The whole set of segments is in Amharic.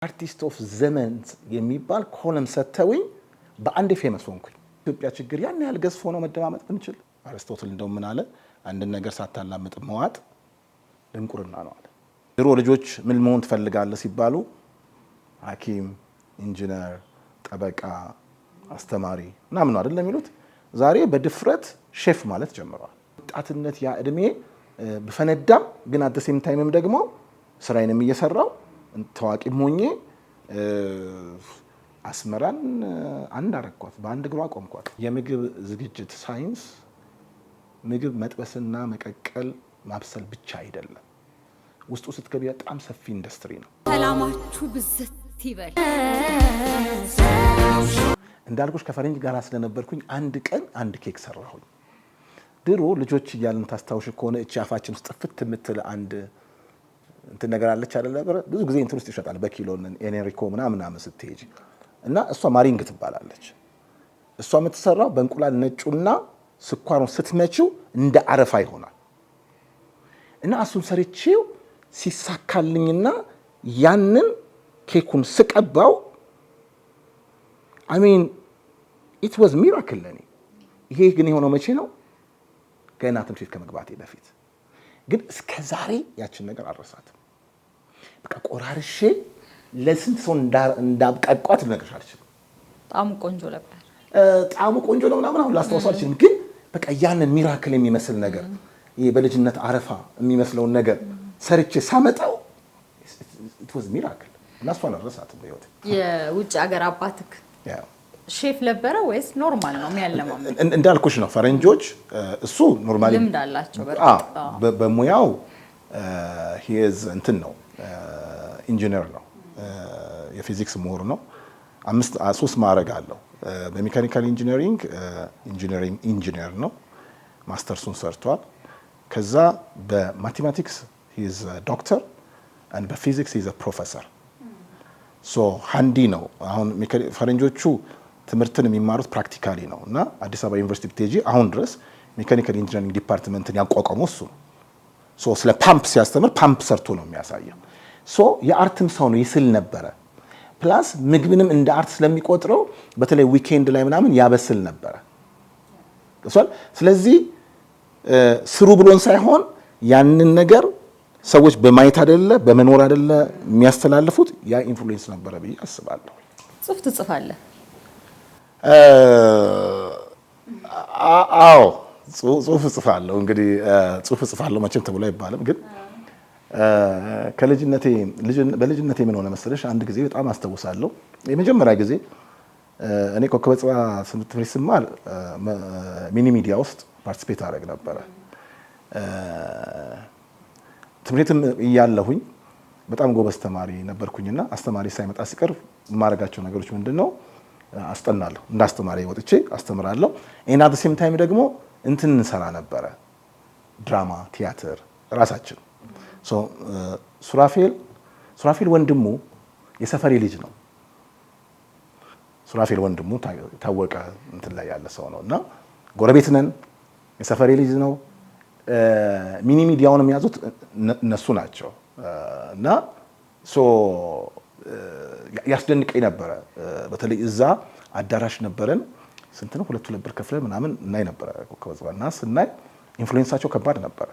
አርቲስት of ዘመን የሚባል column ሰጥተውኝ በአንድ famous ሆንኩኝ። ኢትዮጵያ ችግር ያን ያህል ገዝፎ ነው መደማመጥ ብንችል። አርስቶትል እንደው ምን አለ? አንድን ነገር ሳታላምጥ መዋጥ ድንቁርና ነው አለ። ድሮ ልጆች ምን መሆን ትፈልጋለህ ሲባሉ ሐኪም፣ ኢንጂነር፣ ጠበቃ፣ አስተማሪ ምናምን ነው አይደለም የሚሉት። ዛሬ በድፍረት ሼፍ ማለት ጀምረዋል። ወጣትነት ያ እድሜ ብፈነዳም ግን at same time ም ደግሞ ስራዬንም እየሰራው ታዋቂም ሆኜ አስመራን አንድ አረግኳት፣ በአንድ እግሯ ቆምኳት። የምግብ ዝግጅት ሳይንስ ምግብ መጥበስና መቀቀል ማብሰል ብቻ አይደለም። ውስጡ ስትገቢ በጣም ሰፊ ኢንዱስትሪ ነው። ሰላማችሁ ብዝት ይበል። እንዳልኩሽ ከፈረንጅ ጋር ስለነበርኩኝ አንድ ቀን አንድ ኬክ ሰራሁኝ። ድሮ ልጆች እያልን ታስታውሽ ከሆነ እቺ አፋችን ውስጥ ጥፍት የምትል አንድ እንትን ነገር አለች አይደለ? ብዙ ጊዜ እንትን ውስጥ ይሸጣል በኪሎ ኤኔሪኮ ምናምን ምናምን ስትሄጂ እና እሷ meringue ትባላለች። እሷ የምትሰራው በእንቁላል ነጩና ስኳሩን ስትመቺው እንደ አረፋ ይሆናል። እና እሱን ሰርቼው ሲሳካልኝና ያንን ኬኩን ስቀባው፣ I mean, it was miracle ለኔ። ይሄ ግን የሆነው መቼ ነው? ገና ትምህርት ቤት ከመግባቴ በፊት። ግን እስከ ዛሬ ያችን ነገር አልረሳትም። በቃ ቆራርሼ ለስንት ሰው እንዳብቃቋት ልነግርሽ አልችልም። ጣዕሙ ቆንጆ ነበር። ጣዕሙ ቆንጆ ነው ምናምን አሁን ላስታውሰው አልችልም። ግን በቃ ያንን miracle የሚመስል ነገር፣ ይሄ በልጅነት አረፋ የሚመስለውን ነገር ሰርቼ ሳመጣው it was miracle እና እሷን አልረሳትም በህይወቴ። የውጭ ሀገር አባትክ ሼፍ ነበረ ወይስ normal ነው የሚያለማምድ? እንዳልኩሽ ነው፣ ፈረንጆች እሱ normally ልምድ አላቸው። በእርግጥ በሙያው he's እንትን ነው፣ ኢንጂነር ነው፣ የፊዚክስ ምሁር ነው። አምስት ሶስት ማዕረግ አለው። በ mechanical engineering engineering engineer ነው። ማስተርሱን ሰርቷል። ከዛ በ mathematics he's doctor and በፊዚክስ he's professor። So handy ነው። አሁን ፈረንጆቹ ትምህርትን የሚማሩት practically ነው እና አዲስ አበባ ዩኒቨርሲቲ ብትሄጂ አሁን ድረስ mechanical engineering department ን ያቋቋመው እሱ ነው። So ስለ ፓምፕ ሲያስተምር ፓምፕ ሰርቶ ነው የሚያሳየው። So የ art ም ሰው ነው፣ ይስል ነበረ። Plus ምግብንም እንደ art ስለሚቆጥረው በተለይ weekend ላይ ምናምን ያበስል ነበረ። ስለዚህ ስሩ ብሎን ሳይሆን ያንን ነገር ሰዎች በማየት አይደለ በመኖር አይደለ የሚያስተላልፉት፣ ያ influence ነበረ ብዬ አስባለሁ። ጽሁፍ ትጽፋለህ? አዎ፣ ጽሁፍ እጽፋለሁ። እንግዲህ ጽሁፍ እጽፋለሁ መቼም ተብሎ አይባልም፣ ግን ከልጅነቴ በልጅነቴ ምን ሆነ መሰለሽ፣ አንድ ጊዜ በጣም አስታውሳለሁ። የመጀመሪያ ጊዜ እኔ ኮከበ ጽባህ ትምህርት ቤት ስማር mini media ውስጥ participate አደረግ ነበረ። ትምህርት ቤትም እያለሁኝ በጣም ጎበዝ ተማሪ ነበርኩኝና አስተማሪ ሳይመጣ ሲቀር የማደርጋቸው ነገሮች ምንድን ነው? አስጠናለሁ። እንደ አስተማሪ ወጥቼ አስተምራለሁ። And at same time ደግሞ እንትን እንሰራ ነበረ፣ ድራማ፣ ቲያትር ራሳችን። ሱራፌል ወንድሙ የሰፈሬ ልጅ ነው። ሱራፌል ወንድሙ ታወቀ እንትን ላይ ያለ ሰው ነው እና ጎረቤት ነን። የሰፈሬ ልጅ ነው። Mini media ውን የሚያዙት እነሱ ናቸው እና so ያስደንቀኝ ነበረ። በተለይ እዛ አዳራሽ ነበረን። ስንት ነው፣ ሁለት ሁለት ብር ከፍለን ምናምን እናይ ነበረ ኮከበ ጽባህ እና ስናይ influence ኣቸው ከባድ ነበረ።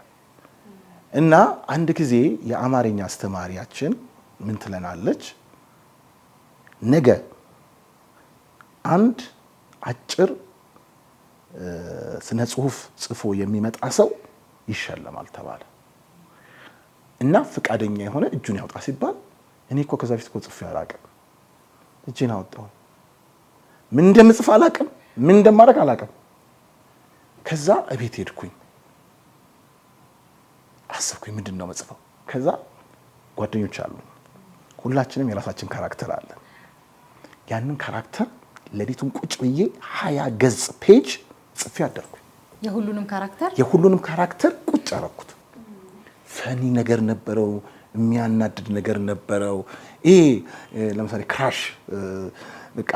እና አንድ ጊዜ የአማርኛ አስተማሪያችን ምን ትለናለች? ነገ አንድ አጭር ስነ ጽሁፍ ጽፎ የሚመጣ ሰው ይሸለማል ተባለ እና ፍቃደኛ የሆነ እጁን ያውጣ ሲባል እኔ እኮ ከዛ በፊት እኮ ጽፌ አላውቅም። እጄን አወጣሁ። ምን እንደምጽፍ አላውቅም፣ ምን እንደማደርግ አላውቅም። ከዛ እቤት ሄድኩኝ፣ አሰብኩኝ፣ ምንድን ነው መጽፈው? ከዛ ጓደኞች አሉ፣ ሁላችንም የራሳችን character አለን። ያንን character ሌሊቱን ቁጭ ብዬ 20 ገጽ page ጽፌ አደርኩኝ። የሁሉንም ካራክተር? የሁሉንም character ቁጭ አረኩት። Funny ነገር ነበረው፣ የሚያናድድ ነገር ነበረው። ይሄ ለምሳሌ crush በቃ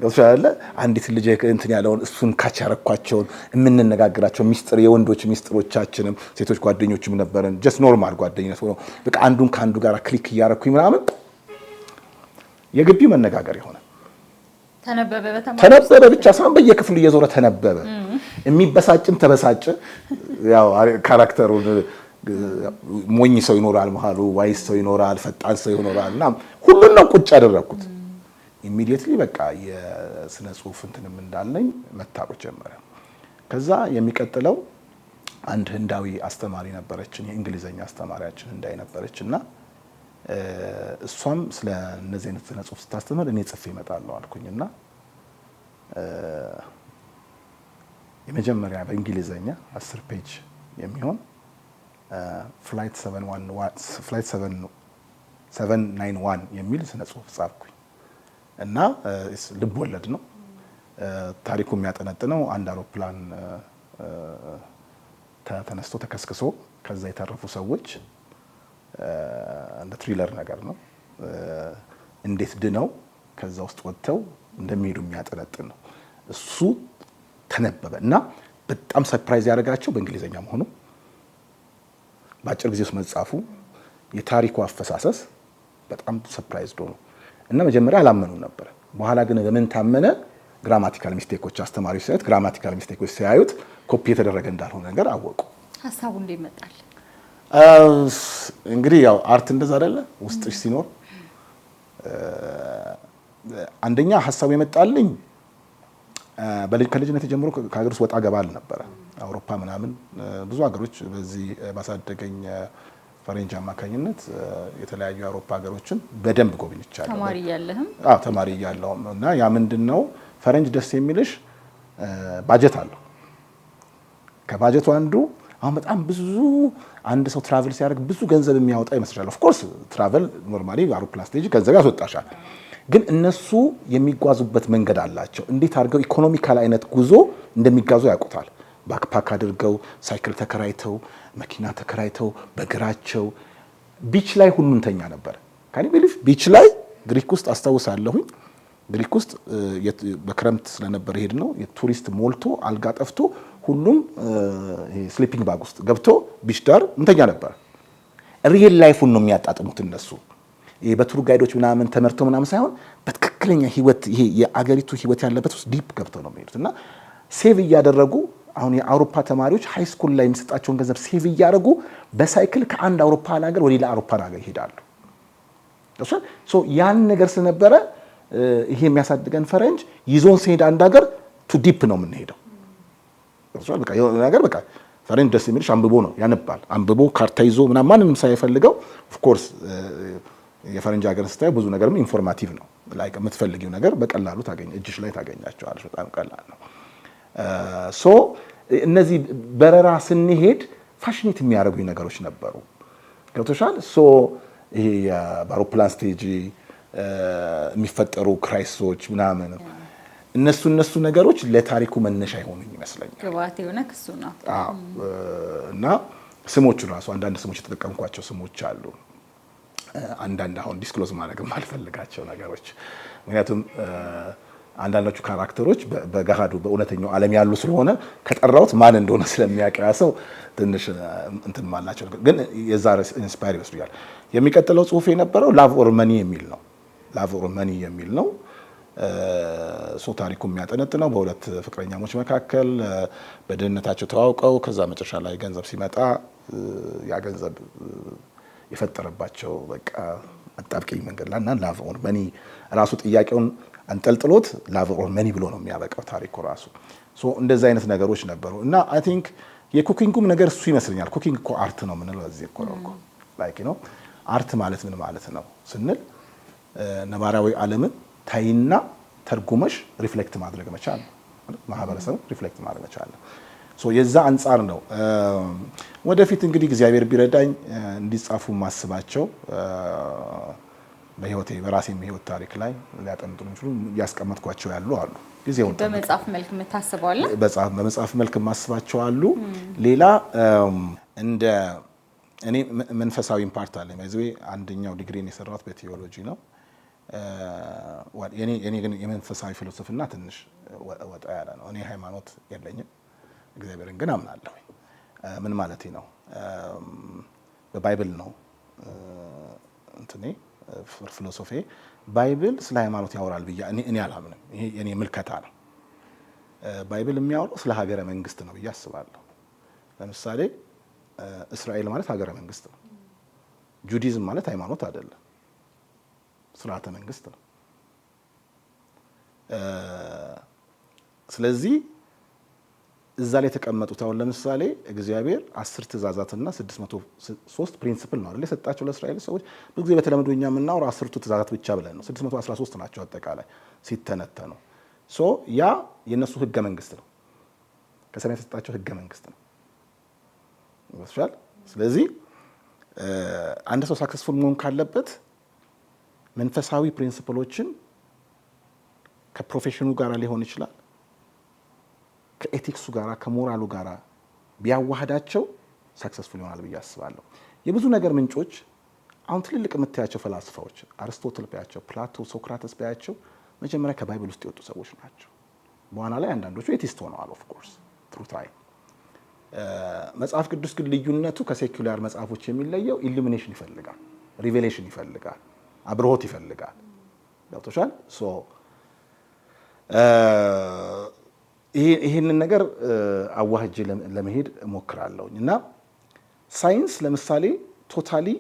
ገብቶሻል አይደለ? አንዲት ልጅ እንትን ያለውን እሱን catch ያረኳቸውን የምንነጋገራቸው ሚስጥር፣ የወንዶች ሚስጥሮቻችንም ሴቶች ጓደኞችም ነበረን። Just normal ጓደኝነት ሆኖ በቃ አንዱን ከአንዱ ጋር click እያረኩኝ ምናምን የግቢው መነጋገር የሆነ። ተነበበ። ተነበበ ብቻ ሳይሆን በየክፍሉ እየዞረ ተነበበ። የሚበሳጭም ተበሳጨ። ያው character ኡን ሞኝ ሰው ይኖራል መሀሉ፣ wise ሰው ይኖራል፣ ፈጣን ሰው ይኖራል እና ሁሉን ነው ቁጭ ያደረግኩት። Immediately በቃ የስነ ጽሁፍ እንትንም እንዳለኝ መታወቅ ጀመረ። ከዛ የሚቀጥለው አንድ ህንዳዊ አስተማሪ ነበረችን፣ የእንግሊዘኛ አስተማሪያችን ህንዳዊ ነበረች እና እሷም ስለ እነዚህ አይነት ስነ ጽሁፍ ስታስተምር እኔ ጽፌ እመጣለሁ አልኩኝ እና የመጀመሪያ በእንግሊዘኛ 10 page የሚሆን Flight 791 የሚል ስነ ጽሁፍ ጻፍኩኝ እና ልብ ወለድ ነው። ታሪኩ የሚያጠነጥነው አንድ አውሮፕላን ተነስቶ ተከስክሶ ከዛ የተረፉ ሰዎች፣ እንደ thriller ነገር ነው። እንዴት ድነው ከዛ ውስጥ ወጥተው እንደሚሄዱ የሚያጠነጥን ነው። እሱ ተነበበ እና በጣም surprise ያደረጋቸው በእንግሊዝኛ መሆኑ፣ በአጭር ጊዜ ውስጥ መጻፉ፣ የታሪኩ አፈሳሰስ በጣም surprise ሆኑ እና መጀመሪያ አላመኑም ነበር። በኋላ ግን በምን ታመነ? Grammatical mistake ኦች አስተማሪዎች ሲያዩት፣ grammatical mistake ኦች ሲያዩት ኮፒ የተደረገ እንዳልሆነ ነገር አወቁ። ሀሳቡ እንዴት መጣል? እንግዲህ ያው art እንደዛ አይደለ? ውስጥሽ ሲኖር አንደኛ ሀሳቡ የመጣልኝ ከልጅነት ጀምሮ ከሀገር ውስጥ ወጣ ገባ ነበረ። አውሮፓ ምናምን ብዙ ሀገሮች በዚህ ባሳደገኝ ፈረንጅ አማካኝነት የተለያዩ የአውሮፓ ሀገሮችን በደንብ ጎብኝቻለሁ። ተማሪ እያለህም? አዎ፣ ተማሪ እያለሁም። እና ያ ምንድን ነው፣ ፈረንጅ ደስ የሚልሽ ባጀት አለው። ከባጀቱ አንዱ አሁን በጣም ብዙ አንድ ሰው travel ሲያደርግ ብዙ ገንዘብ የሚያወጣ ይመስላል። Of course travel normally አውሮፕላን ስትሄጂ ገንዘብ ያስወጣሻል። ግን እነሱ የሚጓዙበት መንገድ አላቸው። እንዴት አድርገው economical አይነት ጉዞ እንደሚጓዙ ያውቁታል። Backpack አድርገው፣ ሳይክል ተከራይተው፣ መኪና ተከራይተው፣ በእግራቸው beach ላይ ሁሉ እንተኛ ነበር። Can you believe? Beach ላይ ግሪክ ውስጥ አስታውሳለሁኝ። ግሪክ ውስጥ በክረምት ስለነበር የሄድነው የቱሪስት ሞልቶ አልጋ ጠፍቶ ሁሉም sleeping bag ውስጥ ገብቶ beach ዳር እንተኛ ነበር። Real life ኡን ነው የሚያጣጥሙት እነሱ። ይሄ በ tour guide ኦች ምናምን ተመርተው ምናምን ሳይሆን በትክክለኛ ህይወት ይሄ የአገሪቱ ህይወት ያለበት ውስጥ deep ገብተው ነው የሚሄዱት እና save እያደረጉ አሁን የአውሮፓ ተማሪዎች high school ላይ የሚሰጣቸውን ገንዘብ save እያደረጉ በሳይክል ከአንድ አውሮፓ ሀገር ወደ ሌላ አውሮፓ ሀገር ይሄዳሉ። ያን ነገር ስለነበረ ይሄ የሚያሳድገን ፈረንጅ ይዞን ሲሄድ አንድ ሀገር too deep ነው የምንሄደው። በቃ የሆነ ነገር በቃ ፈረንጅ ደስ የሚልሽ አንብቦ ነው፣ ያነባል። አንብቦ ካርታ ይዞ ምናምን ማንንም ሳይፈልገው። Of course የፈረንጅ ሀገር ስታዩ ብዙ ነገርም informative ነው። Like የምትፈልጊው ነገር በቀላሉ ታገኝ እጅሽ ላይ ታገኛቸዋለሽ። በጣም ቀላል ነው። So እነዚህ በረራ ስንሄድ fascinate የሚያደርጉኝ ነገሮች ነበሩ። ገብቶሻል? So ይሄ በአውሮፕላን ስትሄጂ የሚፈጠሩ crisis ኦች ምናምን እነሱ ነገሮች ለታሪኩ መነሻ የሆኑኝ ይመስለኛል። ግብአት የሆነ ክሱ ነው። አዎ፣ እና ስሞቹ ራሱ አንዳንድ ስሞች የተጠቀምኳቸው ስሞች አሉ። አንዳንድ አሁን disclose ማድረግ የማልፈልጋቸው ነገሮች፣ ምክንያቱም አንዳንዶቹ character ኦች በገሃዱ በእውነተኛው ዓለም ያሉ ስለሆነ ከጠራሁት ማን እንደሆነ ስለሚያውቅ ያ ሰው ትንሽ እንትን ማላቸው፣ ግን የዛ inspire ይመስሉኛል። የሚቀጥለው ጽሁፍ የነበረው Love or Money የሚል ነው። Love or Money የሚል ነው። So ታሪኩ የሚያጠነጥነው በሁለት ፍቅረኛሞች መካከል በድህነታቸው ተዋውቀው ከዛ መጨረሻ ላይ ገንዘብ ሲመጣ ያ ገንዘብ የፈጠረባቸው በቃ አጣብቂኝ መንገድ ላይ እና love or money ራሱ ጥያቄውን አንጠልጥሎት love or money ብሎ ነው የሚያበቃው ታሪኩ ራሱ። So እንደዚህ አይነት ነገሮች ነበሩ እና I think የ cooking ኡም ነገር እሱ ይመስለኛል። Cooking እኮ art ነው የምንለው እዚህ እኮ ነው እኮ። Like art ማለት ምን ማለት ነው ስንል ነባራዊ ዓለምን ታይና ተርጉመሽ reflect ማድረግ መቻል ነው። ማህበረሰቡ reflect ማድረግ መቻል ነው። So የዛ አንጻር ነው። ወደፊት እንግዲህ እግዚአብሔር ቢረዳኝ እንዲጻፉ ማስባቸው በህይወቴ በራሴም የህይወት ታሪክ ላይ ሊያጠነጥኑ የሚችሉ እያስቀመጥኳቸው ያሉ አሉ። ጊዜውን በመጽሐፍ መልክ የምታስበው አለ? በመጽሐፍ መልክ የማስባቸው አሉ። ሌላ እንደ እኔ መንፈሳዊም part አለ። By the way አንደኛው ዲግሪን የሰራሁት በቴዎሎጂ ነው። የኔ ግን የመንፈሳዊ ፍልስፍና ትንሽ ወጣ ያለ ነው። እኔ ሃይማኖት የለኝም፣ እግዚአብሔርን ግን አምናለሁ። ምን ማለት ነው? በ Bible ነው እንትኔ Philosophy Bible ስለ ሃይማኖት ያወራል ብዬ እኔ አላምንም። ይሄ የኔ ምልከታ ነው። Bible የሚያወራው ስለ ሀገረ መንግስት ነው ብዬ አስባለሁ። ለምሳሌ እስራኤል ማለት ሀገረ መንግስት ነው። Judaism ማለት ሃይማኖት አይደለም፣ ስርዓተ መንግስት ነው። ስለዚህ እዛ ላይ የተቀመጡት አሁን ለምሳሌ እግዚአብሔር 10 ትእዛዛትና 603 principle ነው አይደል የሰጣቸው ለእስራኤል ሰዎች። ብዙ ጊዜ በተለምዶ እኛ የምናወራው 10ቱ ትእዛዛት ብቻ ብለን ነው። 613 ናቸው አጠቃላይ ሲተነተኑ። So ያ የእነሱ ህገ መንግስት ነው፣ ከሰማይ የተሰጣቸው ህገ መንግስት ነው። ይመስላል። ስለዚህ አንድ ሰው successful መሆን ካለበት መንፈሳዊ principle ኦችን ከ profession ኑ ጋር ሊሆን ይችላል፣ ከ ethics ኡ ጋር፣ ከሞራሉ ጋር ቢያዋህዳቸው successful ይሆናል ብዬ አስባለሁ። የብዙ ነገር ምንጮች አሁን ትልልቅ የምታያቸው ፈላስፋዎች አርስቶትል ቢያቸው፣ ፕላቶ፣ ሶክራተስ ቢያቸው መጀመሪያ ከ Bible ውስጥ የወጡ ሰዎች ናቸው። በኋላ ላይ አንዳንዶቹ atheist ሆነዋል። Of course through time። መጽሐፍ ቅዱስ ግን ልዩነቱ ከ secular መጽሐፎች የሚለየው illumination ይፈልጋል፣ revelation ይፈልጋል፣ አብርሆት ይፈልጋል። ገብቶሻል? So ይህንን ነገር አዋህጄ ለመሄድ እሞክራለሁኝ። እና ሳይንስ ለምሳሌ totally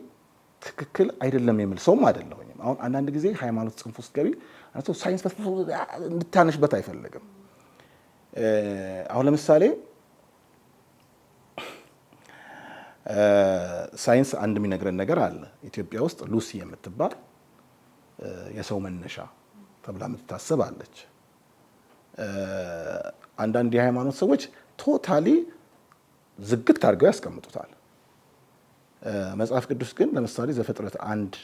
ትክክል አይደለም የሚል ሰውም አይደለሁኝም። አሁን አንዳንድ ጊዜ ሃይማኖት ጽንፍ ውስጥ ገቢ ሳይንስ እንድታነሽበት አይፈልግም። አሁን ለምሳሌ ሳይንስ አንድ የሚነግረን ነገር አለ። ኢትዮጵያ ውስጥ ሉሲ የምትባል የሰው መነሻ ተብላ የምትታሰብ አለች። አንዳንድ የሃይማኖት ሰዎች totally ዝግት አድርገው ያስቀምጡታል። መጽሐፍ ቅዱስ ግን ለምሳሌ ዘፍጥረት 1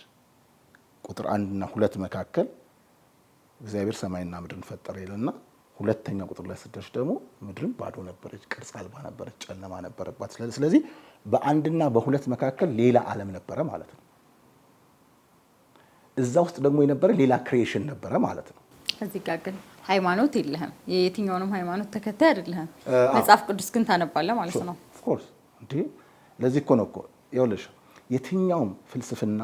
ቁጥር 1 እና 2 መካከል እግዚአብሔር ሰማይና ምድርን ፈጠረ ይልና ሁለተኛ ቁጥር ላይ ስትደርሽ ደግሞ ምድርም ባዶ ነበረች፣ ቅርጽ አልባ ነበረች፣ ጨለማ ነበረባት። ስለዚህ በአንድና በሁለት መካከል ሌላ ዓለም ነበረ ማለት ነው። እዛ ውስጥ ደግሞ የነበረ ሌላ creation ነበረ ማለት ነው። እዚህ ጋር ግን ሃይማኖት የለህም፣ የየትኛውንም ሃይማኖት ተከታይ አይደለህም። መጽሐፍ ቅዱስ ግን ታነባለህ ማለት ነው። Of course እንዴ! ለዚህ እኮ ነው እኮ ይኸውልሽ፣ የትኛውም ፍልስፍና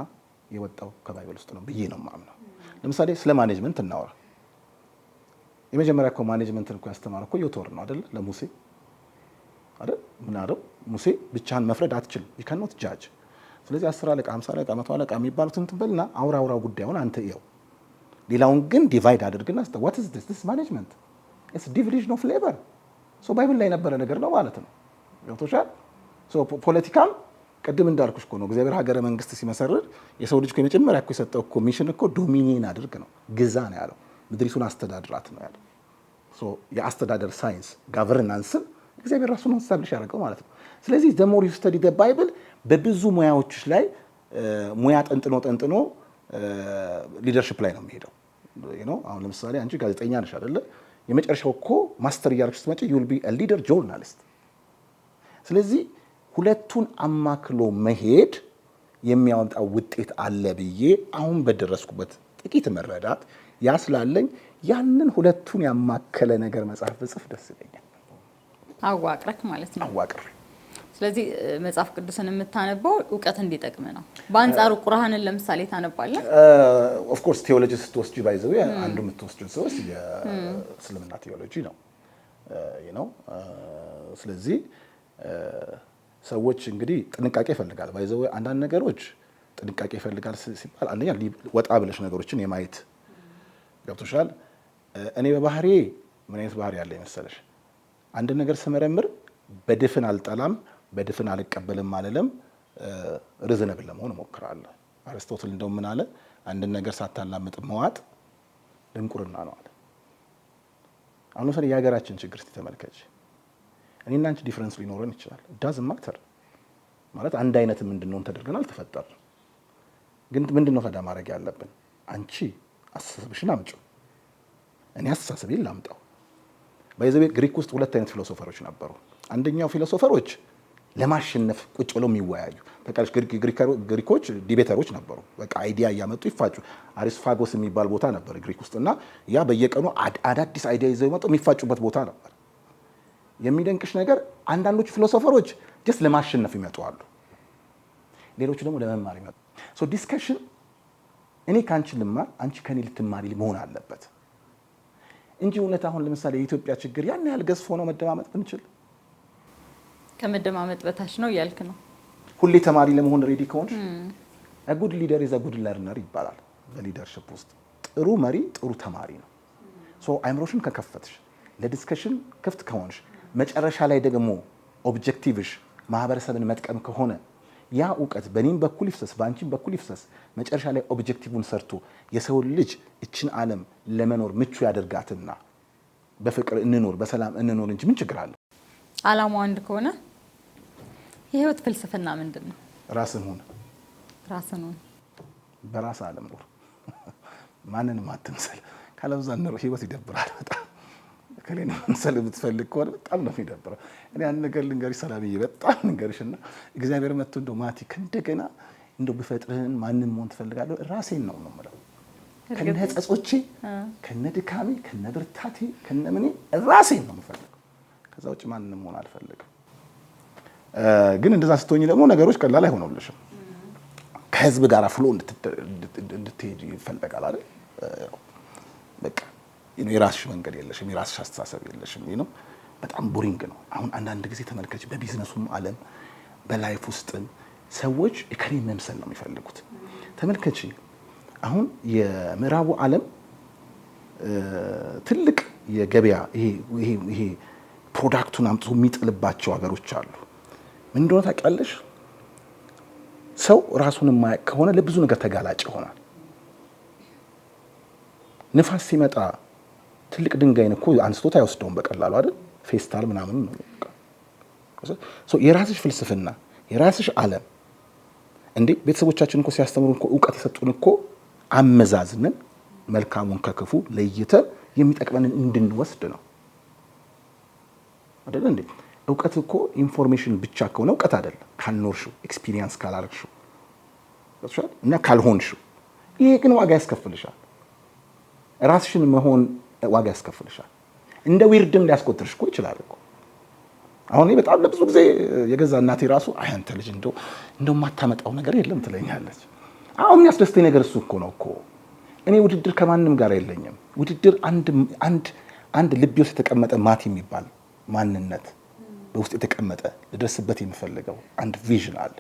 የወጣው ከ Bible ውስጥ ነው ብዬ ነው የማምነው። ለምሳሌ ስለ management እናወራ። የመጀመሪያ እኮ management ን እኮ ያስተማረ እኮ ዮቶር ነው አይደለ? ለሙሴ አይደል? ምን አለው ሙሴ? ብቻህን መፍረድ አትችልም፣ ዩ ካን ኖት ጃጅ። ስለዚህ 10 አለቃ፣ 50 አለቃ፣ 100 አለቃ የሚባሉትን እንትን በልና አውራ አውራ ጉዳዩን አንተ እየው፣ ሌላውን ግን divide አድርግና ስጠው። What is this? This management, it's division of labor። So Bible ላይ የነበረ ነገር ነው ማለት ነው። ገብቶሻል? So ፖለቲካም ቅድም እንዳልኩሽ እኮ ነው። እግዚአብሔር ሀገረ መንግስት ሲመሰርት የሰው ልጅ እኮ የመጀመሪያ እኮ የሰጠው እኮ mission እኮ dominion አድርግ ነው፣ ግዛ ነው ያለው። ምድሪቱን አስተዳድራት ነው ያለው። So የአስተዳደር ሳይንስ governance ን እግዚአብሔር ራሱ ነው establish ያደረገው ማለት ነው። ስለዚህ the more you study the Bible በብዙ ሙያዎች ላይ ሙያ ጠንጥኖ ጠንጥኖ leadership ላይ ነው የሚሄደው። አሁን ለምሳሌ አንቺ ጋዜጠኛ ነሽ አይደለ? የመጨረሻው እኮ master እያደረግሽ ስትመጪ you'll be leader journalist። ስለዚህ ሁለቱን አማክሎ መሄድ የሚያወጣው ውጤት አለ ብዬ አሁን በደረስኩበት ጥቂት መረዳት ያ ስላለኝ ያንን ሁለቱን ያማከለ ነገር መጽሐፍ ብጽፍ ደስ ይለኛል። አዋቅረክ ማለት ነው። አዋቅሬ። ስለዚህ መጽሐፍ ቅዱስን የምታነበው እውቀት እንዲጠቅም ነው። በአንጻሩ ቁርአንን ለምሳሌ ታነባለህ? Of course theology ስትወስጂ by the way አንዱ የምትወስጂው ሰዎች የእስልምና ቴዎሎጂ ነው። ስለዚህ ሰዎች እንግዲህ ጥንቃቄ ይፈልጋል። By the way አንዳንድ ነገሮች ጥንቃቄ ይፈልጋል ሲባል አንደኛ ወጣ ብለሽ ነገሮችን የማየት፣ ገብቶሻል። እኔ በባህሪዬ ምን አይነት ባህሪ ያለ መሰለሽ? አንድ ነገር ስመረምር በድፍን አልጠላም፣ በድፍን አልቀበልም አልልም። Reasonable ለመሆን እሞክራለሁ። አርስቶትል እንደው ምን አለ? አንድን ነገር ሳታላምጥ መዋጥ ድንቁርና ነው አለ። አሁን ለምሳሌ የሀገራችን ችግር እስቲ ተመልከች። እኔና አንቺ difference ሊኖረን ይችላል። Doesn't matter ማለት አንድ አይነት እንድንሆን ተደርገን አልተፈጠርንም። ግን ምንድን ነው ታዲያ ማድረግ ያለብን? አንቺ አስተሳሰብሽን አምጪው፣ እኔ አስተሳሰቤን ላምጣው። By the way ግሪክ ውስጥ ሁለት አይነት philosopher ኦች ነበሩ። አንደኛው philosopher ኦች ለማሸነፍ ቁጭ ብለው የሚወያዩ፣ ታውቂያለሽ፣ ግሪኮች debater ኦች ነበሩ። በቃ idea እያመጡ ይፋጩ። አሪስፋጎስ የሚባል ቦታ ነበር ግሪክ ውስጥ እና ያ በየቀኑ አዳዲስ idea ይዘው ይመጡ የሚፋጩበት ቦታ ነበር። የሚደንቅሽ ነገር አንዳንዶቹ philosopher ኦች just ለማሸነፍ ይመጡ አሉ። ሌሎቹ ደግሞ ለመማር ይመጡ። So discussion እኔ ከአንቺ ልማር፣ አንቺ ከኔ ልትማሪ መሆን አለበት እንጂ እውነት አሁን ለምሳሌ የኢትዮጵያ ችግር ያን ያህል ገዝፎ ነው መደማመጥ ብንችል? ከመደማመጥ በታች ነው እያልክ ነው። ሁሌ ተማሪ ለመሆን ready ከሆንሽ፣ good leader is good learner ይባላል። በ leadership ውስጥ ጥሩ መሪ ጥሩ ተማሪ ነው። So አይምሮሽን ከከፈትሽ፣ ለ discussion ክፍት ከሆንሽ፣ መጨረሻ ላይ ደግሞ objective ሽ ማህበረሰብን መጥቀም ከሆነ፣ ያ እውቀት በእኔም በኩል ይፍሰስ፣ በአንቺም በኩል ይፍሰስ፣ መጨረሻ ላይ objective ን ሰርቶ የሰውን ልጅ እችን ዓለም ለመኖር ምቹ ያደርጋትና በፍቅር እንኖር፣ በሰላም እንኖር እንጂ ምን ችግር አለው? አላማው አንድ ከሆነ የህይወት ፍልስፍና ምንድን ነው? ራስን ሁን። ራስን ሁን። በራስ ዓለም ኑር። ማንንም አትምሰል። ካለበለዛ ኑሮ ህይወት ይደብራል በጣም። እከሌን መምሰል የምትፈልግ ከሆነ በጣም ነው የሚደብረው። እኔ አንድ ነገር ልንገርሽ ሰላምዬ፣ በጣም ልንገርሽ እና እግዚአብሔር መጥቶ እንደው ማቲ ከእንደገና እንደው ብፈጥርህን ማንን መሆን ትፈልጋለህ? ራሴን ነው ነው የምለው። ከነ ጸጾቼ፣ ከነ ድካሜ፣ ከነ ብርታቴ፣ ከነ ምኔ ራሴን ነው የምፈልገው። ከዛ ውጭ ማንንም መሆን አልፈልግም። ግን እንደዛ ስትሆኝ ደግሞ ነገሮች ቀላል አይሆኑልሽም። ከህዝብ ጋር flow እንድትሄድ ይፈለጋል አይደል? በቃ የራስሽ መንገድ የለሽም፣ የራስሽ አስተሳሰብ የለሽም ነው። በጣም boring ነው። አሁን አንዳንድ ጊዜ ተመልከች፣ በቢዝነሱም ዓለም በ life ውስጥም ሰዎች እከሌን መምሰል ነው የሚፈልጉት። ተመልከች፣ አሁን የምዕራቡ ዓለም ትልቅ የገበያ ይሄ product ኡን አምጥቶ የሚጥልባቸው ሀገሮች አሉ። ምን እንደሆነ ታውቂያለሽ? ሰው ራሱን የማያውቅ ከሆነ ለብዙ ነገር ተጋላጭ ይሆናል። ንፋስ ሲመጣ ትልቅ ድንጋይን እኮ አንስቶት አይወስደውም በቀላሉ አይደል? ፌስታል ምናምን ነው። የራስሽ ፍልስፍና፣ የራስሽ ዓለም። እንዴ፣ ቤተሰቦቻችን እኮ ሲያስተምሩን እኮ እውቀት የሰጡን እኮ አመዛዝነን መልካሙን ከክፉ ለይተን የሚጠቅመንን እንድንወስድ ነው አይደለ እንዴ? እውቀት እኮ information ብቻ ከሆነ እውቀት አይደለም። ካልኖርሽው፣ experience ካላረግሽው እና ካልሆንሽው፣ ይሄ ግን ዋጋ ያስከፍልሻል። ራስሽን መሆን ዋጋ ያስከፍልሻል። እንደ weird ም ሊያስቆጥርሽ እኮ ይችላል እኮ። አሁን እኔ በጣም ለብዙ ጊዜ የገዛ እናቴ ራሱ አይ አንተ ልጅ እንደው እንደው የማታመጣው ነገር የለም ትለኛለች። አሁን የሚያስደስተኝ ነገር እሱ እኮ ነው እኮ። እኔ ውድድር ከማንም ጋር የለኝም። ውድድር አንድ አንድ አንድ ልቤ ውስጥ የተቀመጠ ማቲ የሚባል ማንነት በውስጥ የተቀመጠ ልደርስበት የምፈልገው አንድ vision አለ።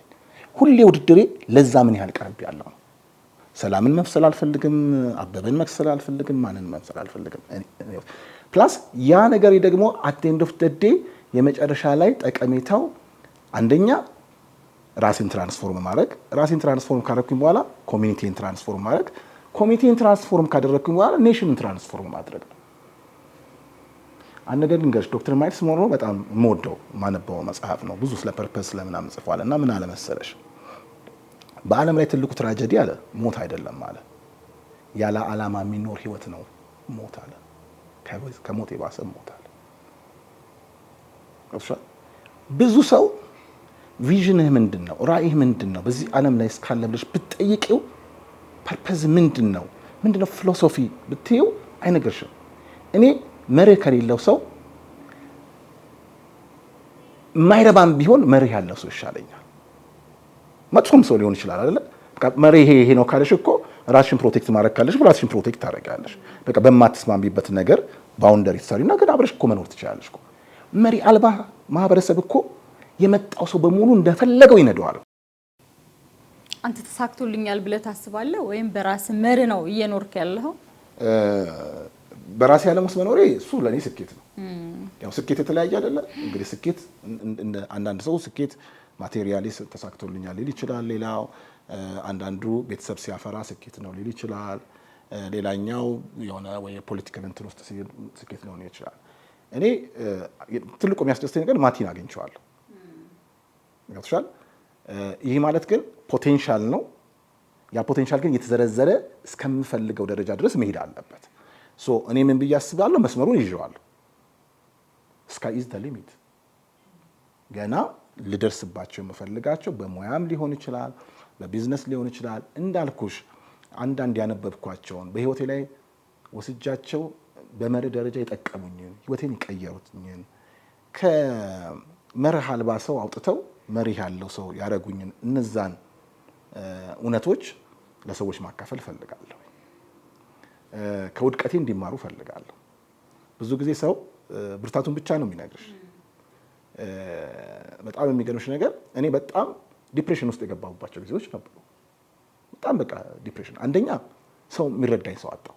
ሁሌ ውድድሬ ለዛ ምን ያህል ቀርብ ያለው ነው። ሰላምን መምሰል አልፈልግም፣ አበበን መምሰል አልፈልግም፣ ማንን መምሰል አልፈልግም። Plus ያ ነገር ደግሞ at end of the day የመጨረሻ ላይ ጠቀሜታው አንደኛ ራሴን transform ማድረግ፣ ራሴን transform ካደረግኩኝ በኋላ community ን transform ማድረግ፣ community ን transform ካደረግኩኝ በኋላ nation ን transform ማድረግ ነው። አንድ ነገር ልንገርሽ፣ ዶክተር ማይልስ ሞንሮ በጣም የምወደው የማነበው መጽሐፍ ነው። ብዙ ስለ purpose ስለምናምን ጽፏል። እና ምን አለ መሰለሽ፣ በዓለም ላይ ትልቁ tragedy አለ ሞት አይደለም አለ፣ ያለ ዓላማ የሚኖር ህይወት ነው ሞት አለ። ከሞት የባሰ ሞት አለ። ብዙ ሰው vision ህ ምንድን ነው? ራእይህ ምንድን ነው? በዚህ ዓለም ላይ እስካለ ብለሽ ብትጠይቂው purpose ምንድን ነው? ምንድን ነው philosophy ብትይው አይነግርሽም። እኔ መርህ ከሌለው ሰው የማይረባም ቢሆን መርህ ያለው ሰው ይሻለኛል። መጥፎም ሰው ሊሆን ይችላል አይደለ? መርህ ይሄ ይሄ ነው ካለሽ እኮ ራስሽን protect ማድረግ ካለሽ ራስሽን protect ታደርጊያለሽ። በቃ በማትስማሚበት ነገር boundary ትሰሪና ግን አብረሽ እኮ መኖር ትችላለሽ እኮ። መሪ አልባ ማህበረሰብ እኮ የመጣው ሰው በሙሉ እንደፈለገው ይነደዋል። አንተ ተሳክቶልኛል ብለህ ታስባለህ ወይም በራስህ መርህ ነው እየኖርክ ያለኸው? በራሴ ዓለም ውስጥ መኖሬ እሱ ለእኔ ስኬት ነው። ያው ስኬት የተለያየ አይደለ እንግዲህ፣ ስኬት አንዳንድ ሰው ስኬት materially ተሳክቶልኛል ሊል ይችላል። ሌላው አንዳንዱ ቤተሰብ ሲያፈራ ስኬት ነው ሊል ይችላል። ሌላኛው የሆነ ወይ የ political እንትን ውስጥ ስኬት ሊሆን ይችላል። እኔ ትልቁ የሚያስደስተኝ ነገር ማቲን አግኝቼዋለሁ። ገብቶሻል? ይህ ማለት ግን potential ነው። ያ potential ግን እየተዘረዘረ እስከምፈልገው ደረጃ ድረስ መሄድ አለበት። So እኔ ምን ብዬ አስባለሁ? መስመሩን ይዤዋለሁ። Sky is the limit። ገና ልደርስባቸው የምፈልጋቸው በሙያም ሊሆን ይችላል፣ በቢዝነስ ሊሆን ይችላል። እንዳልኩሽ አንዳንድ ያነበብኳቸውን በህይወቴ ላይ ወስጃቸው በመርህ ደረጃ የጠቀሙኝን፣ ህይወቴን የቀየሩኝን፣ ከመርህ አልባ ሰው አውጥተው መርህ ያለው ሰው ያደረጉኝን እነዛን እውነቶች ለሰዎች ማካፈል እፈልጋለሁ። ከውድቀቴ እንዲማሩ እፈልጋለሁ። ብዙ ጊዜ ሰው ብርታቱን ብቻ ነው የሚነግርሽ። በጣም የሚገርምሽ ነገር እኔ በጣም depression ውስጥ የገባሁባቸው ጊዜዎች ነበሩ። በጣም በቃ depression፣ አንደኛ ሰው የሚረዳኝ ሰው አጣሁ።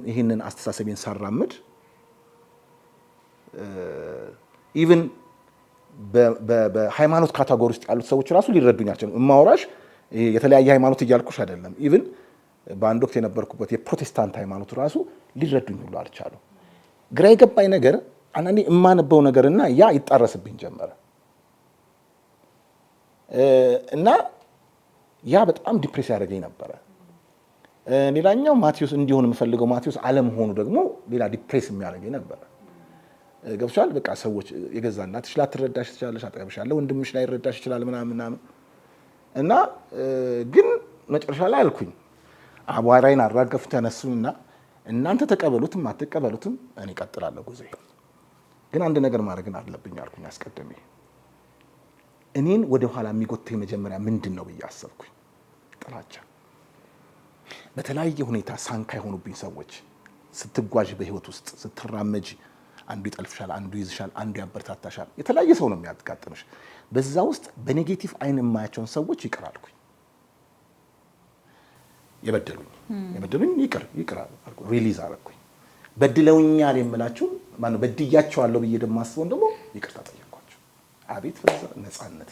ይህንን አስተሳሰቤን ሳራምድ even በሃይማኖት category ውስጥ ያሉት ሰዎች ራሱ ሊረዱኝ አልቻሉም። እማወራሽ የተለያየ ሃይማኖት እያልኩሽ አይደለም። Even በአንድ ወቅት የነበርኩበት የፕሮቴስታንት ሃይማኖት ራሱ ሊረዱኝ ሁሉ አልቻሉም። ግራ የገባኝ ነገር አንዳንዴ የማነበው ነገርና ያ ይጣረስብኝ ጀመረ እና ያ በጣም depress ያደረገኝ ነበረ። ሌላኛው ማቴዎስ እንዲሆን የምፈልገው ማቴዎስ አለመሆኑ ደግሞ ሌላ depress የሚያደርገኝ ነበረ። ገብቶሻል? በቃ ሰዎች የገዛ እናትሽ ላትረዳሽ ትችላለሽ፣ አጠገብሽ ያለ ወንድምሽ ላይረዳሽ ይችላል ምናምን ምናምን እና ግን መጨረሻ ላይ አልኩኝ አቧራዬን አራገፉ ተነሱና እናንተ ተቀበሉትም አትቀበሉትም እኔ እቀጥላለሁ ጉዞዬ። ግን አንድ ነገር ማድረግን አለብኝ አልኩኝ አስቀድሜ። እኔን ወደ ኋላ የሚጎትተኝ መጀመሪያ ምንድን ነው ብዬ አሰብኩኝ። ጥላቻ። በተለያየ ሁኔታ ሳንካ የሆኑብኝ ሰዎች ስትጓዥ በህይወት ውስጥ ስትራመጂ አንዱ ይጠልፍሻል፣ አንዱ ይይዝሻል፣ አንዱ ያበረታታሻል። የተለያየ ሰው ነው የሚያጋጥምሽ። በዛ ውስጥ በ negative አይን የማያቸውን ሰዎች ይቅር አልኩኝ። የበደሉኝ ይቅር ይቅር አልኩኝ፣ release አደረኩኝ። በድለውኛል የምላችሁ ማነው በድያቸዋለሁ ብዬ ደግሞ አስበውን ደግሞ ይቅርታ ጠየኳቸው። አቤት በዛ ነፃነት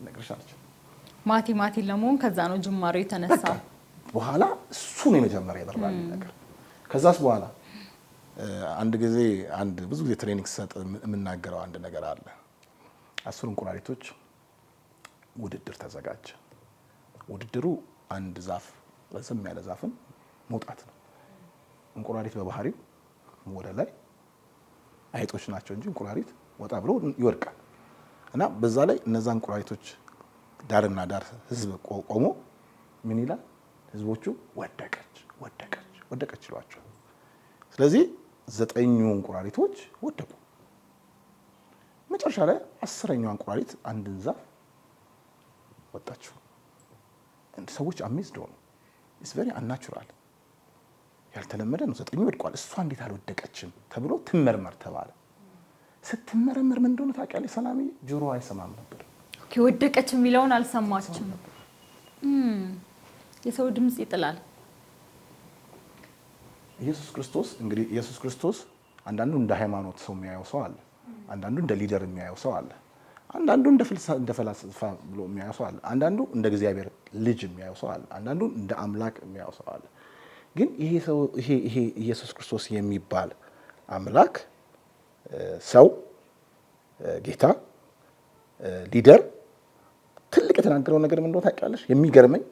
ነግርሽ አልችልም። ማቲ ማቲ ለመሆን ከዛ ነው ጅማሬው የተነሳው። በኋላ እሱ ነው የመጀመሪያ የበራልኝ ነገር። ከዛስ በኋላ አንድ ጊዜ አንድ ብዙ ጊዜ training ስሰጥ የምናገረው አንድ ነገር አለ። 10 እንቁራሪቶች ውድድር ተዘጋጀ። ውድድሩ አንድ ዛፍ ረዘም ያለ ዛፍን መውጣት ነው። እንቁራሪት በባህሪው ወደ ላይ አይጦች ናቸው እንጂ እንቁራሪት ወጣ ብሎ ይወድቃል። እና በዛ ላይ እነዛ እንቁራሪቶች ዳርና ዳር ህዝብ ቆሞ ምን ይላል? ህዝቦቹ ወደቀች ወደቀች ወደቀች ይሏቸዋል። ስለዚህ 9 እንቁራሪቶች ወደቁ። መጨረሻ ላይ 10ኛዋ እንቁራሪት አንድን ዛፍ ወጣችው። ሰዎች amazed ሆኑ። It's very unnatural፣ ያልተለመደ ነው። 9 ወድቋል፣ እሷ እንዴት አልወደቀችም ተብሎ ትመርመር ተባለ። ስትመረመር ምን እንደሆነ ታውቂያለሽ ሰላምዬ? ጆሮ አይሰማም ነበር። Okay፣ ወደቀች የሚለውን አልሰማችም። የሰው ድምጽ ይጥላል። ኢየሱስ ክርስቶስ እንግዲህ ኢየሱስ ክርስቶስ አንዳንዱ እንደ ሃይማኖት ሰው የሚያየው ሰው አለ፣ አንዳንዱ እንደ leader የሚያየው ሰው አለ፣ አንዳንዱ እንደ ፈላስፋ ብሎ የሚያየው ሰው አለ፣ አንዳንዱ እንደ እግዚአብሔር ልጅ የሚያየው ሰው አለ፣ አንዳንዱ እንደ አምላክ የሚያየው ሰው አለ። ግን ይሄ ሰው ይሄ ኢየሱስ ክርስቶስ የሚባል አምላክ ሰው ጌታ leader ትልቅ የተናገረው ነገር ምን እንደሆነ ታውቂያለሽ? የሚገርመኝ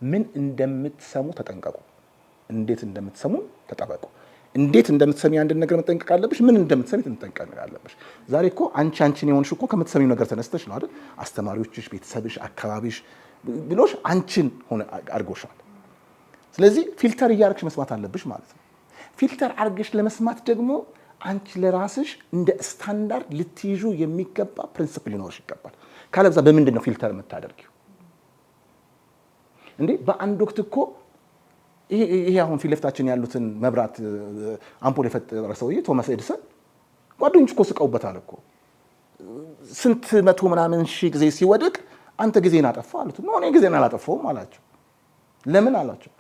ምን እንደምትሰሙ ተጠንቀቁ፣ እንዴት እንደምትሰሙ ተጠበቁ። እንዴት እንደምትሰሚ አንድን ነገር መጠንቀቅ አለብሽ። ምን እንደምትሰሚ መጠንቀቅ አለብሽ። ዛሬ እኮ አንቺ አንቺን የሆንሽ እኮ ከምትሰሚው ነገር ተነስተሽ ነው አይደል? አስተማሪዎችሽ፣ ቤተሰብሽ፣ አካባቢሽ ብሎሽ አንቺን ሆነ አድርጎሻል። ስለዚህ filter እያደረግሽ መስማት አለብሽ ማለት ነው። Filter አድርገሽ ለመስማት ደግሞ አንቺ ለራስሽ እንደ ስታንዳርድ ልትይዡ የሚገባ principle ሊኖርሽ ይገባል። ካለበዛ በምንድን ነው filter የምታደርጊው እንዴ? በአንድ ወቅት እኮ ይሄ አሁን ፊት ለፊታችን ያሉትን መብራት አምፖል የፈጠረ ሰውዬ ቶማስ ኤዲሰን ጓደኞች እኮ ስቀውበታል እኮ። ስንት መቶ ምናምን ሺህ ጊዜ ሲወድቅ አንተ ጊዜን አጠፋ አሉት። No እኔ ጊዜን አላጠፋውም አላቸው። ለምን አላቸው።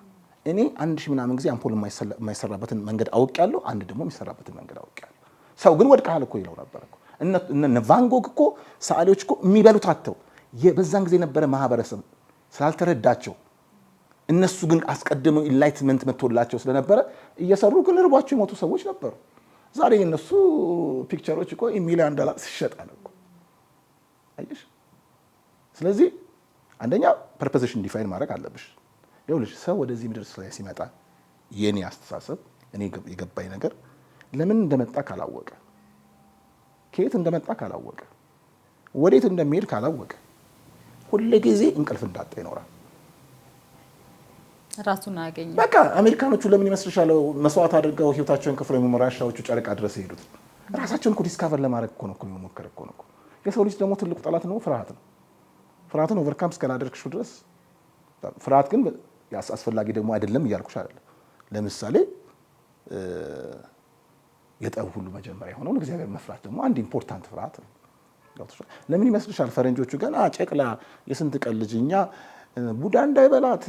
እኔ 1000 ምናምን ጊዜ አምፖል የማይሰራበትን መንገድ አውቄያለሁ፣ አንድ ደግሞ የሚሰራበትን መንገድ አውቄያለሁ። ሰው ግን ወድቀሃል እኮ ይለው ነበር እኮ። እነ ቫንጎግ እኮ ሰዓሊዎች እኮ የሚበሉት አጥተው በዛን ጊዜ የነበረ ማህበረሰብ ስላልተረዳቸው እነሱ ግን አስቀድመው enlightenment መጥቶላቸው ስለነበረ እየሰሩ ግን ርቧቸው የሞቱ ሰዎች ነበሩ። ዛሬ የነሱ picture ኦች እኮ ሚሊዮን ዶላር ይሸጣል እኮ አየሽ። ስለዚህ አንደኛ purpose ሽን define ማድረግ አለብሽ። ይኸውልሽ ሰው ወደዚህ ምድር ላይ ሲመጣ የኔ አስተሳሰብ እኔ የገባኝ ነገር ለምን እንደመጣ ካላወቀ፣ ከየት እንደመጣ ካላወቀ፣ ወዴት እንደሚሄድ ካላወቀ ሁል ጊዜ እንቅልፍ እንዳጣ ይኖራል። ራሱን አያገኝም። በቃ አሜሪካኖቹ ለምን ይመስልሻል መስዋዕት አድርገው ህይወታቸውን ከፍለው ራሻዎቹ ጨረቃ ድረስ የሄዱት? ራሳቸውን እኮ discover ለማድረግ እኮ ነው እኮ የመሞከር እኮ ነው። የሰው ልጅ ደግሞ ትልቁ ጠላት ነው ፍርሃት ነው። ፍርሃትን overcome እስካላደረግሽው ድረስ ፍርሃት ግን አስፈላጊ ደግሞ አይደለም እያልኩሽ አይደለም። ለምሳሌ የጠብ ሁሉ መጀመሪያ የሆነውን እግዚአብሔር መፍራት ደግሞ አንድ important ፍርሃት ነው። ለምን ይመስልሻል ፈረንጆቹ ገና ጨቅላ የስንት ቀን ልጅ እኛ ቡዳ እንዳይበላት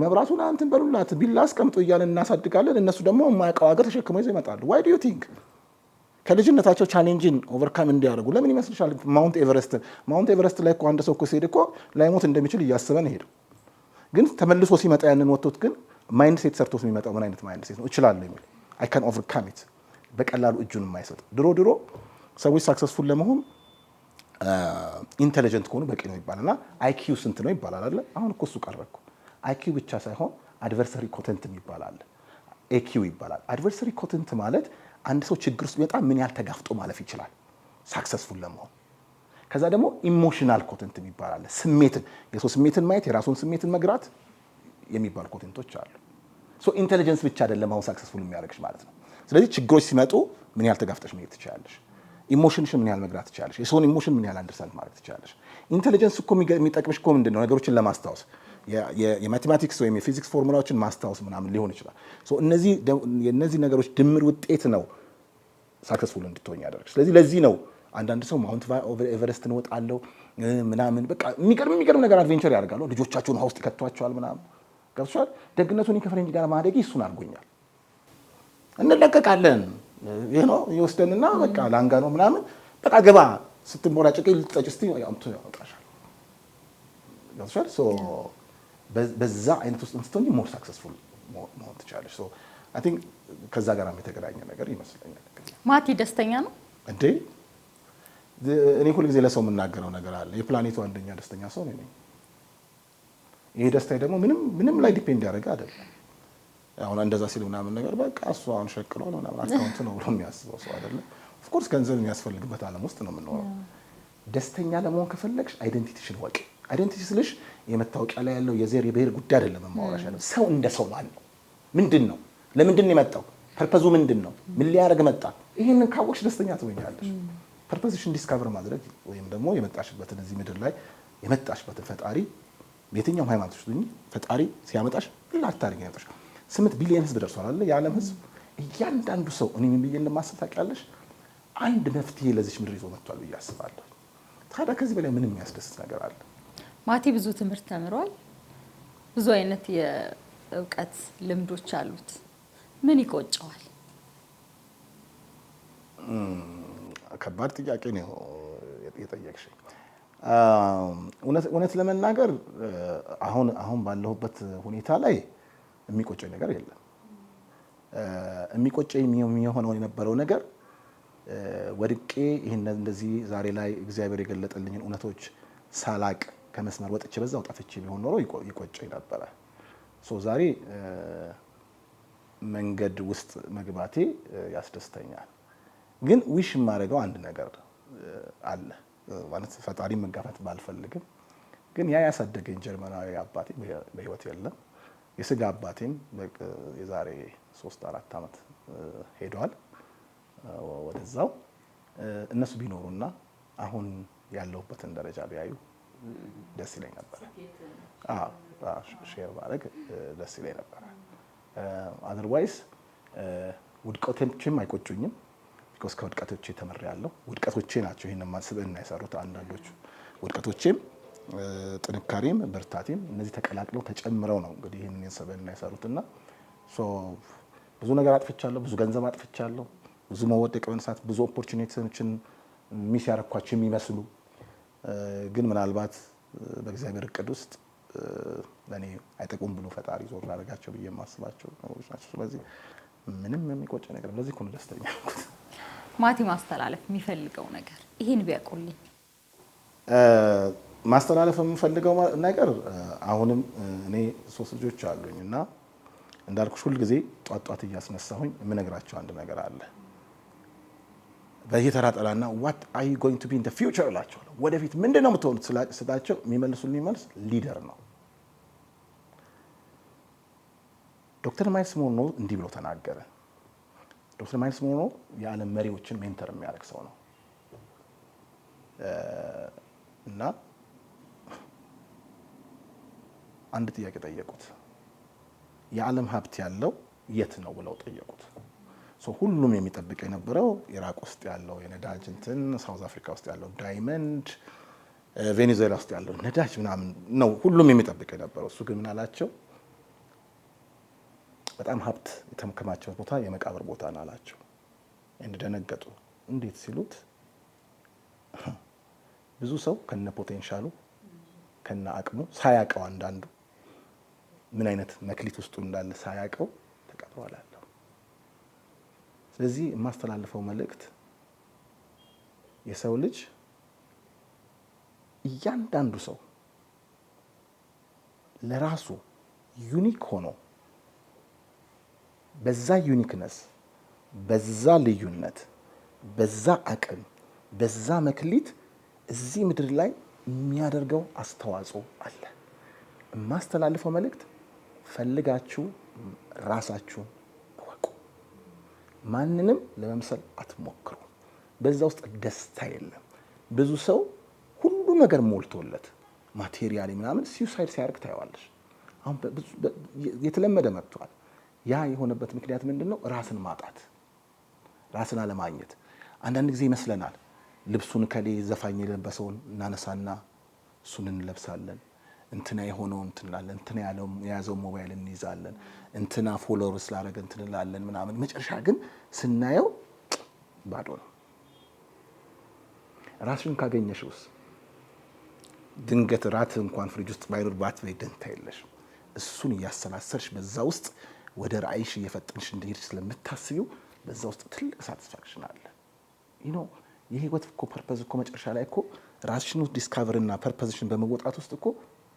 መብራቱን አንትን በሉላት ቢላ አስቀምጦ እያለን እናሳድጋለን። እነሱ ደግሞ የማያውቀው ሀገር ተሸክመው ይዘው ይመጣሉ። Why do you think? ከልጅነታቸው challenge ን overcome እንዲያደርጉ። ለምን ይመስልሻል? Mount Everest ላይ እኮ አንድ ሰው እኮ ሲሄድ እኮ ላይሞት እንደሚችል እያሰበ ነው ሄደው። ግን ተመልሶ ሲመጣ ያንን ወጥቶት ግን mindset ሰርቶት የሚመጣው ምን አይነት mindset ነው? እችላለሁ የሚል፣ I can overcome it፣ በቀላሉ እጁን የማይሰጥ። ድሮ ድሮ ሰዎች successful ለመሆን intelligent ከሆኑ በቂ ነው ይባላል እና IQ ስንት ነው ይባላል አይደለ? አሁን እኮ እሱ ቀረ እኮ። IQ ብቻ ሳይሆን adversary quotient የሚባል አለ። AQ ይባላል። Adversary quotient ማለት አንድ ሰው ችግር ውስጥ ቢመጣ ምን ያህል ተጋፍጦ ማለፍ ይችላል successful ለመሆን። ከዛ ደግሞ emotional quotient የሚባል አለ። ስሜትን፣ የሰው ስሜትን ማየት፣ የራሱን ስሜትን መግራት የሚባሉ quotient ኦች አሉ። So intelligence ብቻ አይደለም አሁን successful የሚያደርግሽ ማለት ነው። ስለዚህ ችግሮች ሲመጡ ምን ያህል ተጋፍጠሽ መሄድ ትችላለሽ? Emotion ሽን ምን ያህል መግራት ትችላለሽ? የሰውን emotion ምን ያህል understand ማድረግ ትችላለሽ? Intelligence እኮ የሚጠቅምሽ እኮ ምንድን ነው? ነገሮችን ለማስታወስ፣ የ mathematics ወይም የፊዚክስ ፎርሙላዎችን ማስታወስ ምናምን ሊሆን ይችላል። የእነዚህ ነገሮች ድምር ውጤት ነው successful እንድትሆኝ ያደርግሽ። ስለዚህ ለዚህ ነው አንዳንድ ሰው Mount Everest ን እወጣለሁ ምናምን፣ በቃ የሚገርም የሚገርም ነገር adventure ያደርጋሉ። ልጆቻቸውን ውሃ ውስጥ ይከቷቸዋል ምናምን፣ ገብቶሻል። ደግነቱ እኔ ከፈረንጅ ጋር ማደጌ እሱን አድርጎኛል። እንለቀቃለን፣ ይህ ነው ይወስደንና በቃ ላንጋ ነው ምናምን፣ በቃ ገባ ስትንቦራጨቂ ልትጠጪ ስትይ አምጥቶ ያወጣሻል። ገብቶሻል። በዛ አይነት ውስጥ ስትሆኚ more successful መሆን ትችላለሽ። I think ከዛ ጋር የተገናኘ ነገር ይመስለኛል። ማቲ ደስተኛ ነው? እንዴ፣ እኔ ሁልጊዜ ለሰው የምናገረው ነገር አለ። የፕላኔቱ አንደኛ ደስተኛ ሰው እኔ ነኝ። ይሄ ደስታ ደግሞ ምንም ምንም ላይ depend ያደረገ አይደለም። አሁን እንደዛ ሲል ምናምን ነገር በቃ እሱ አሁን ሸቅሏል ምናምን account ነው ብሎ የሚያስበው ሰው አይደለም። Of course ገንዘብ የሚያስፈልግበት ዓለም ውስጥ ነው የምንኖረው። ደስተኛ ለመሆን ከፈለግሽ identity ሽን እወቂ። Identity ስልሽ የመታወቂያ ላይ ያለው የዘር የብሔር ጉዳይ አይደለም የማወራሽ ያለው። ሰው እንደ ሰው ማን ነው? ምንድን ነው? ለምንድን ነው የመጣው? Purpose ኡ ምንድን ነው? ምን ሊያደርግ መጣ? ይህንን ካወቅሽ ደስተኛ ትሆኛለሽ። Purpose ሽን discover ማድረግ ወይም ደግሞ የመጣሽበትን፣ እዚህ ምድር ላይ የመጣሽበትን፣ ፈጣሪ በየትኛውም ሃይማኖት ውስጥ ፈጣሪ ሲያመጣሽ ምን ላታደርጊ ነው ያመጣሽ? 8 ቢሊዮን ህዝብ ደርሷል አለ የዓለም ህዝብ። እያንዳንዱ ሰው እኔ ምን ብዬ እንደማስብ ታውቂያለሽ? አንድ መፍትሄ ለዚች ምድር ይዞ መጥቷል ብዬ አስባለሁ። ታዲያ ከዚህ በላይ ምንም የሚያስደስት ነገር አለ? ማቲ ብዙ ትምህርት ተምሯል። ብዙ አይነት የእውቀት ልምዶች አሉት። ምን ይቆጨዋል? ከባድ ጥያቄ ነው የጠየቅሽኝ። እውነት ለመናገር አሁን አሁን ባለሁበት ሁኔታ ላይ የሚቆጨኝ ነገር የለም። የሚቆጨኝ የሆነው የነበረው ነገር ወድቄ ይህን እንደዚህ ዛሬ ላይ እግዚአብሔር የገለጠልኝን እውነቶች ሳላቅ ከመስመር ወጥቼ በዛው ጠፍቼ ቢሆን ኖሮ ይቆጨኝ ነበረ። So ዛሬ መንገድ ውስጥ መግባቴ ያስደስተኛል። ግን wish የማደርገው አንድ ነገር አለ። ማለት ፈጣሪ መጋፈጥ ባልፈልግም ግን ያ ያሳደገኝ ጀርመናዊ አባቴ በሕይወት የለም። የስጋ አባቴም የዛሬ 3-4 ዓመት ሄደዋል ወደዛው። እነሱ ቢኖሩና አሁን ያለሁበትን ደረጃ ቢያዩ ደስ ይለኝ ነበረ። Share ማድረግ ደስ ይለኝ ነበረ። Otherwise ውድቀቶቼም አይቆጩኝም። Because ከውድቀቶቼ ተምሬያለሁ። ውድቀቶቼ ናቸው ይህን ስብዕና የሰሩት። አንዳንዶቹ ውድቀቶቼም ጥንካሬም ብርታቴም እነዚህ ተቀላቅለው ተጨምረው ነው እንግዲህ ይህንን ስብዕና የሰሩት። እና ብዙ ነገር አጥፍቻለሁ። ብዙ ገንዘብ አጥፍቻለሁ። ብዙ መወደቅ መነሳት፣ ብዙ opportunity ዎችን miss ያረኳቸው የሚመስሉ ግን ምናልባት በእግዚአብሔር እቅድ ውስጥ ለእኔ አይጠቅሙም ብሎ ፈጣሪ ዞር ላደርጋቸው ብዬ የማስባቸው ነገሮች ናቸው። ስለዚህ ምንም የሚቆጨ ነገር፣ ለዚህ እኮ ነው ደስተኛ ያልኩት። ማቲ ማስተላለፍ የሚፈልገው ነገር፣ ይሄን ቢያውቁልኝ? ማስተላለፍ የምፈልገው ነገር አሁንም እኔ ሶስት ልጆች አሉኝ እና እንዳልኩሽ ሁል ጊዜ ጧት ጧት እያስነሳሁኝ የምነግራቸው አንድ ነገር አለ። በየተራ ጠራና "What are you going to be in the future?" እላቸዋለሁ። ወደፊት ምንድን ነው የምትሆኑት ስላቸው የሚመልሱልኝ መልስ leader ነው። ዶክተር ማይልስ ሞንሮ እንዲህ ብሎ ተናገረ። ዶክተር ማይልስ ሞንሮ የዓለም መሪዎችን mentor የሚያደርግ ሰው ነው እና አንድ ጥያቄ ጠየቁት። የዓለም ሀብት ያለው የት ነው ብለው ጠየቁት። So ሁሉም የሚጠብቅ የነበረው ኢራቅ ውስጥ ያለው የነዳጅ እንትን፣ South Africa ውስጥ ያለው diamond፣ ቬኔዙዌላ ውስጥ ያለው ነዳጅ ምናምን ነው ሁሉም የሚጠብቅ የነበረው። እሱ ግን ምን አላቸው? በጣም ሀብት የተከማቸው ቦታ የመቃብር ቦታ ነው አላቸው። እንደደነገጡ እንዴት ሲሉት፣ ብዙ ሰው ከነ potential ኡ ከነ አቅሙ ሳያውቀው፣ አንዳንዱ ምን አይነት መክሊት ውስጡ እንዳለ ሳያውቀው ተቀብሯል አለው። ስለዚህ የማስተላልፈው መልእክት የሰው ልጅ፣ እያንዳንዱ ሰው ለራሱ unique ሆኖ በዛ uniqueness፣ በዛ ልዩነት፣ በዛ አቅም፣ በዛ መክሊት እዚህ ምድር ላይ የሚያደርገው አስተዋጽኦ አለ። የማስተላልፈው መልእክት ፈልጋችሁ ራሳችሁን እወቁ። ማንንም ለመምሰል አትሞክሩ። በዛ ውስጥ ደስታ የለም። ብዙ ሰው ሁሉ ነገር ሞልቶለት materially ምናምን suicide ሲያደርግ ታየዋለሽ። አሁን የተለመደ መጥቷል። ያ የሆነበት ምክንያት ምንድን ነው? ራስን ማጣት፣ ራስን አለማግኘት። አንዳንድ ጊዜ ይመስለናል ልብሱን ከሌ ዘፋኝ የለበሰውን እናነሳና እሱን እንለብሳለን። እንትና የሆነውን እንትን እንላለን። እንትና የያዘውን ሞባይል እንይዛለን። እንትና follower ስላደረገ እንትን እንላለን ምናምን። መጨረሻ ግን ስናየው ባዶ ነው። ራስሽን ካገኘሽውስ ድንገት ራት እንኳን ፍሪጅ ውስጥ ባይኖር ባትበይ ደንታ የለሽም። እሱን እያሰላሰልሽ በዛ ውስጥ ወደ ራእይሽ እየፈጠንሽ እንደሄድሽ ስለምታስቢው በዛ ውስጥ ትልቅ satisfaction አለ። የህይወት እኮ purpose እኮ መጨረሻ ላይ እኮ ራስሽን discover እና purpose ሽን በመወጣት ውስጥ እኮ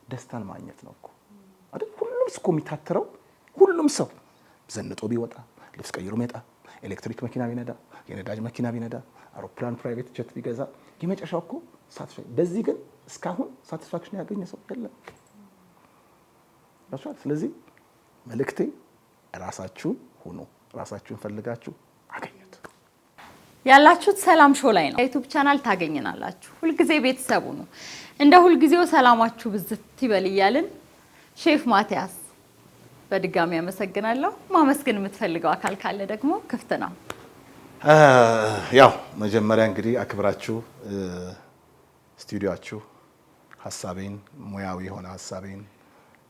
ደስታን ማግኘት ነው እኮ አይደል? ሁሉም እኮ የሚታትረው፣ ሁሉም ሰው ዘንጦ ቢወጣ፣ ልብስ ቀይሮ ቢመጣ፣ ኤሌክትሪክ መኪና ቢነዳ፣ የነዳጅ መኪና ቢነዳ፣ አውሮፕላን private jet ቢገዛ የመጨረሻው እኮ satisfaction። በዚህ ግን እስካሁን satisfaction ያገኘ ሰው የለም። ስለዚህ መልእክቴ ራሳችሁን ሁኑ፣ ራሳችሁን ፈልጋችሁ አገኙት። ያላችሁት ሰላም ሾው ላይ ነው። YouTube channel ታገኝናላችሁ። ሁልጊዜ ቤተሰቡ ነው። እንደ ሁልጊዜው ሰላማችሁ ብዝት ይበል እያልን ሼፍ ማቲያስ በድጋሚ አመሰግናለሁ። ማመስገን የምትፈልገው አካል ካለ ደግሞ ክፍት ነው። ያው መጀመሪያ እንግዲህ አክብራችሁ ስቱዲዮአችሁ ሀሳቤን፣ ሙያዊ የሆነ ሀሳቤን፣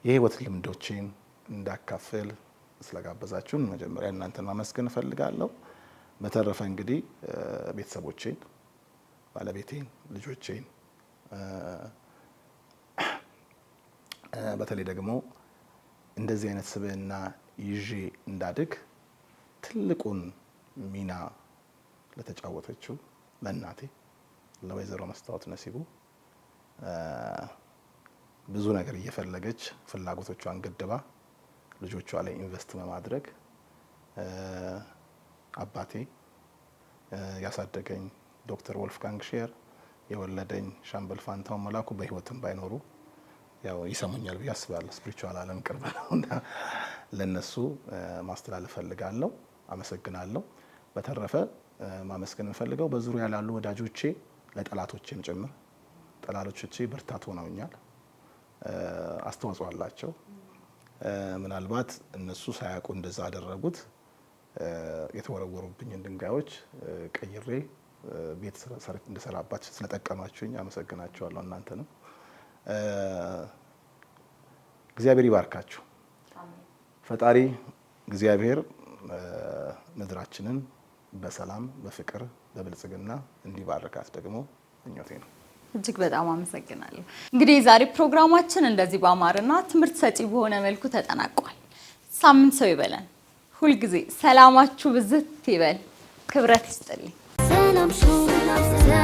የህይወት ልምዶቼን እንዳካፍል ስለጋበዛችሁን መጀመሪያ እናንተን ማመስገን እፈልጋለሁ። በተረፈ እንግዲህ ቤተሰቦቼን፣ ባለቤቴን፣ ልጆቼን፣ በተለይ ደግሞ እንደዚህ አይነት ስብዕና ይዤ እንዳድግ ትልቁን ሚና ለተጫወተችው ለእናቴ ለወይዘሮ መስታወት ነሲቡ፣ ብዙ ነገር እየፈለገች ፍላጎቶቿን ገድባ ልጆቿ ላይ invest በማድረግ፣ አባቴ፣ ያሳደገኝ ዶክተር ወልፍጋንግ ሼር፣ የወለደኝ ሻምበል ፋንታውን መላኩ በህይወትም ባይኖሩ ያው ይሰሙኛል ብዬ አስባለሁ። Spiritual ዓለም ቅርብ ነው እና ለነሱ ማስተላለፍ ፈልጋለሁ። አመሰግናለሁ። በተረፈ ማመስገን የምፈልገው በዙሪያ ላሉ ወዳጆቼ፣ ለጠላቶቼም ጭምር። ጠላቶቼ ብርታት ሆነውኛል፣ አስተዋጽኦ አላቸው። ምናልባት እነሱ ሳያውቁ እንደዛ አደረጉት። የተወረወሩብኝን ድንጋዮች ቀይሬ ቤት እንድሰራባቸው ስለጠቀማችሁኝ አመሰግናችኋለሁ። እናንተንም እግዚአብሔር ይባርካችሁ። ፈጣሪ እግዚአብሔር ምድራችንን በሰላም፣ በፍቅር፣ በብልጽግና እንዲባርካት ደግሞ ምኞቴ ነው። እጅግ በጣም አመሰግናለሁ። እንግዲህ የዛሬ ፕሮግራማችን እንደዚህ በአማረና ትምህርት ሰጪ በሆነ መልኩ ተጠናቋል። ሳምንት ሰው ይበለን። ሁልጊዜ ሰላማችሁ ብዝት ይበል። ክብረት ይስጥልኝ። ሰላም ሾው፣ ሰላም።